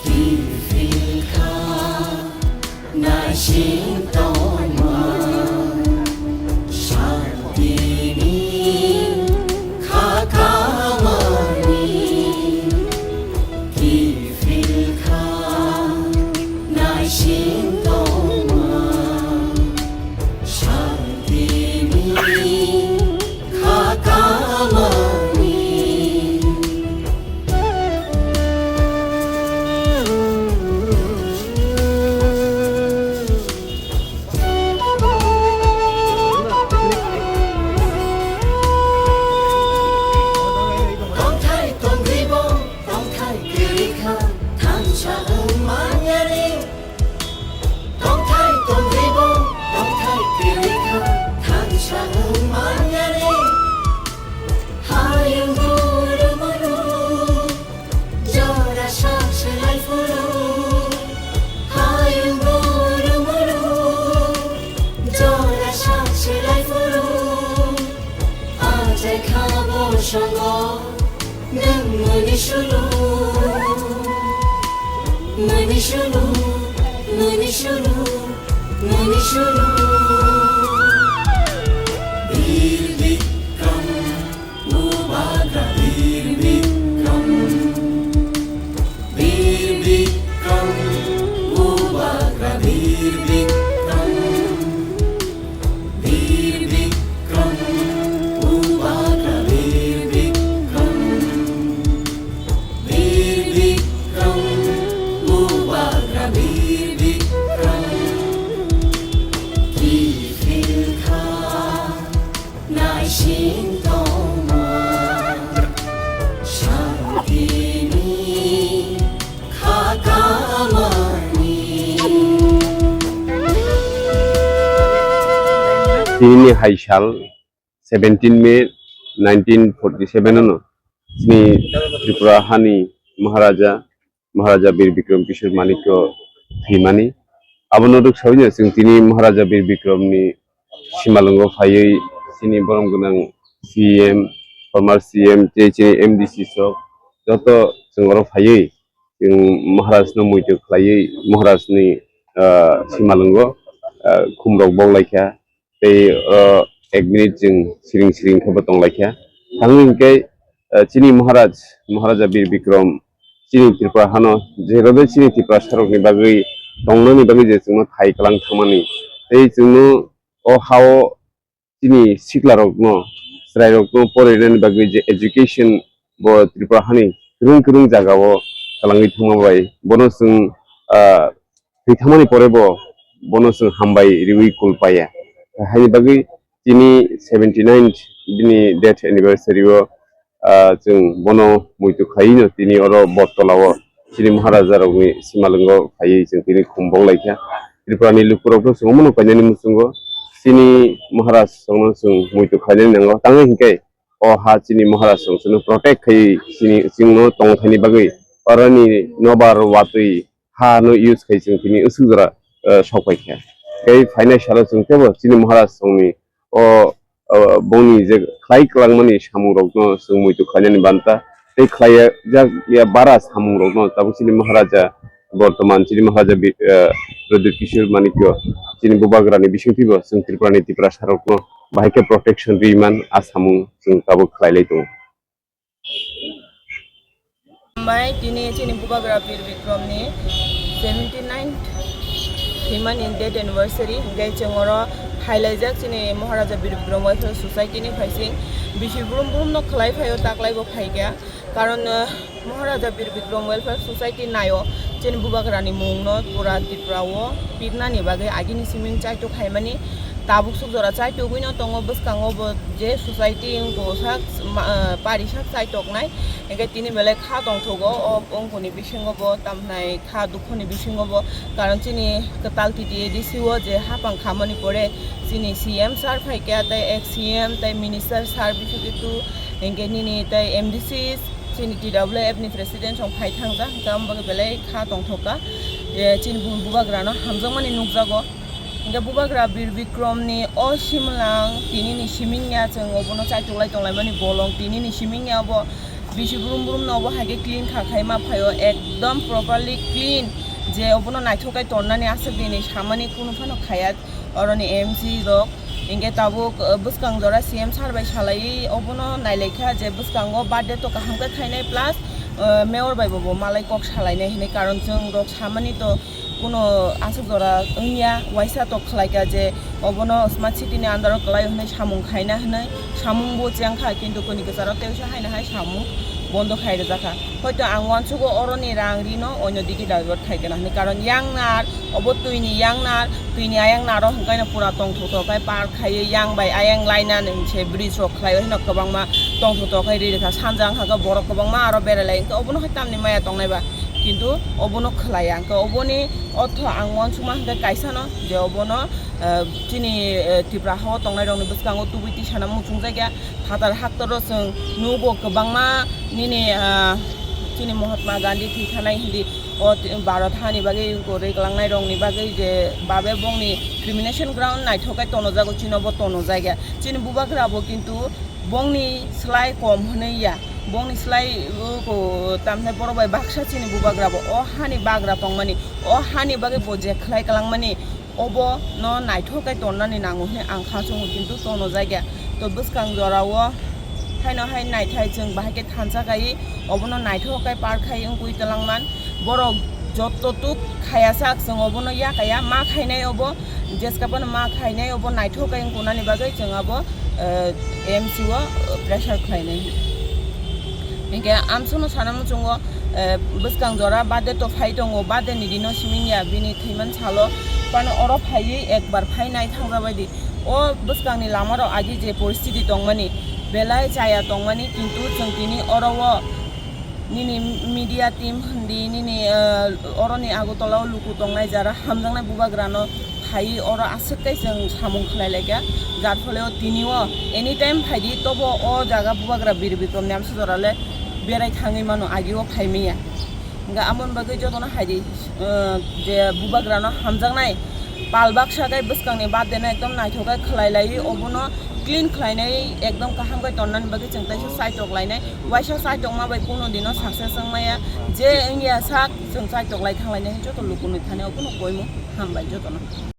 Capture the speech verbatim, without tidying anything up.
Kiphilkha naising tongma, shantini kha kamani. Kiphilkha naising tongma, shantini kha kamani. Tongthai tongribo, tongthai kwrwikha, thansa wng manyani. Tongthai tongribo, tongthai kwrwikha, thansa wng manyani. Hayung guru muru, jora sak selai phuru. Hayung guru muru, jora sak selai phuru. Ajai khabo songo. Nwng mani sulu, mani sulu, mani sulu, mani sulu. Bir Bikram, Bubagra Bir Bikram. Bir Bikram, Bubagra Bir Bikram. Bir Bikram, Bubagra Bir Bikram. Bir Bikram, Bubagra Bir Bikram. Kiphilkha naising tongma, shantini kha kamani. Tini hai sal seventeen May nineteen forty-seven ano chini Tripura hani Maharaja, Maharaja Bir Bikram Kishore Manikya thwimani. Abono rwk sawi no chwng tini Maharaja Bir Bikram ni simalwngo phaiwi chini borom gwnang C M, former C M, tei chini M D C sok joto chwng oro phaiwi chwng Maharaj no muitu khlaiwi Maharaj ni, ah, simalwngo, ah, khum rok bok laikha. Tei oro ek minute chwng siring siring khe bo tong laikha. Tangwi hinkhe, eh, chini Maharaj, Maharaja Bir Bikram chini Tripura hano, je rode chini Tiprasa rokni bagwi tongnani bagwi je chwngno thai kwlang thangmani, tei chwngno o hao chini sikla rokno, chwrai rokno porinani bagwi je education bo Tripura hani kwrwng kwrwng jagao kwlangwi thangma bai bono chwng, ah, thwi thangmani pore bo bono chwng hambai riwi kul paiya. Haini bagwi tini seventy nine bini death anniversary o, ah, chwng bono muitu khlaino tini oro Bottola o chini Maharaja rokni simalwngo phaiwi chwng tini khum bok laikha. Tripura ni lukurokno chwng omono painani muchungo chini Maharaj rokno chwng muitu khlainani nango. Tangwi hinkhe o ha chini Maharaj rok chwngno protect khai chini chwngno tongthaini bagwi oroni nobar watwi ha no use khai chwng tini usuk jora, eh, sok pai kha. Tei phainai salo chwng tebo chini Maharaj rokni o, o bongni je khlai kwlangmani samung rokno chwng muitu khlainani banta tei khlai jak ya bara samung rokno tabuk chini Maharaja Bortoman chini Maharaja Bi-, eh, Pradyut Kishore Manikya chini bubagrani bisingtwibo chwng Tripurani Tiprasa rokno bahai khe protection riman a samung chwng tabuk khlai lai tongo. Hambai, tini chini bubagra Bir Bikram ni seventy nine thwimani death anniversary, hinkhe chwng oro phailaijak chini Maharaja Bir Bikram Welfare Society ni phaising bisi brum brum no khlai phaio, taklai bo phaikha. Karon, eh, Maharaja Bir Bikram Welfare Society naio chini bubagrani mungno pura Tripura o pirnani bagwi agini siming chaito khaimani. Tabuk suk jora chaitugwino tongo, bwskango bo je society wngkha sak ma-, ah, pari sak chaitoknai, hingke tini belai kha tongthogo o wngkuni bisingo bo tamhnai kha dukhoni bisingo bo, karon chini kwtal T T A D C o je hapang khamani pore chini C M sir phaikha tei ex C M tei minister sir Bishu Ketu, hingke nini tei M D C chini T W F ni president song phai thangjak, hingke amo bagwi belai kha tongthokha je chini bu-, bubagrano hamjakmani nukjago. Hingke bubagra Bir Bikrom ni o simlang tini ni siming ya, chwng obono chaitok lai tong lai mani bolong tini ni siming ya, obo bisi brum brum no obo hai khe clean kha khai ma phaio, ekdom properly clean, je obono naithok kai tonnani aswk dini samani kunu phano khaya oroni M C rok. Hingke tabuk, uh, bwskang jora C M sir bai salai obono nailai kha je bwskango birthday to kaham khe khainai plus, uh, mayor bai bo, bo malai kok salainai hinui, karon chwng rok samani to kuno aswk jora wngya, waisa tok khlaikha je obono smart city ni under o kwlai hwnwi samung khaina hwnwi, samung bo chengkha, kintu kuni kwcharo tei usa haino hai samung bondo khai rwjakha. Hoito ang uansugo oroni rang rino oino digi divert khai gana hwnwi, karon yang nar obo twi ni yang nar, twi ni ayang naro hwnkhai no pura tongthok tongthok khai park khaiwi yang bai ayang laina ni se bridge rok khlaiwi hwnwi kwbangma tongthok tongthok khai ri rwkha. Sanja wngkha khe borok kwbangma aro berai lai, hwnkhe obono hai tamni maya tongnai ba, kintu obono khlai ya, hwnkhe oboni Otho ang uansukma hwnkhe kaisano je obono, eh, chini, eh, Tripura hao tongnai rokni bwskango tubui tisana muchungjak ya. Phatar haktoro chwng nugo kwbangma nini, ah, chini Mahatma Gandhi thwi thanai hindi o ti-, Bharat hani bagwi kwrwi kwlangnai rokni bagwi je babe bongni cremation ground naithok khe tonojago, chino bo tonojak ya. Chini bubagra bo kintu bongni slai kom hwnwi ya, bongni slai, uh, ko, tamhinai borok bai baksa chini bubagra bo o hani bagra tongmani, o hani bagwi bo je khlai kwlangmani, obo no naithok khe tonnani nango hwnwi ang kha chungo, kintu tono jakya. To bwskang jorao haino hai naithai chwng bahai khe thansa kai, obono naithok khe par khai wngwi twlangman. Borok joto tuk khaya sak chwng obono ya kaya ma khainai obo, jeska phano ma khainai obo naithok khe wngkunani bagwi chwng abo, eh, M C o, eh, pressure khlainai. Hinkhe amsono sana muchungo, eh, bwskang jora birthday to phai tongo, birthday ni dino simi ya bini thwiman salo phano oro phaiwi ekbar phai nai thangjabaidi. O bwskangni lamarok agi je poristiti tongmani, belai chaya tongmani, kintu chwng tini oro o nini media team hindi, nini, eh, oroni Agartala o luku tongnai jara hamjaknai bubagrano phaiwi oro aswk khe chwng samung khlai laikha, jar phole o tini o anytime phaidi tobo o jaga bubagra Bir Bikrom ni amsa jora le berai thangwi mano, agi o phai manya. Hingkhe amoni bagwi jotono haidi, eh, je bubagrano hamjaknai pal baksa khe bwskangni birthday no ekdom naithok khe khlai laiwi, obono clean khlainai ekdom kaham khe tonnani bagwi chwng teisa chaitok lainai. Waisa chaitokma bai kunu dino success wng maya, je wngya sak chwng chaitok lai thang lainai joto lukunwi thani obono koimung hambai jotono.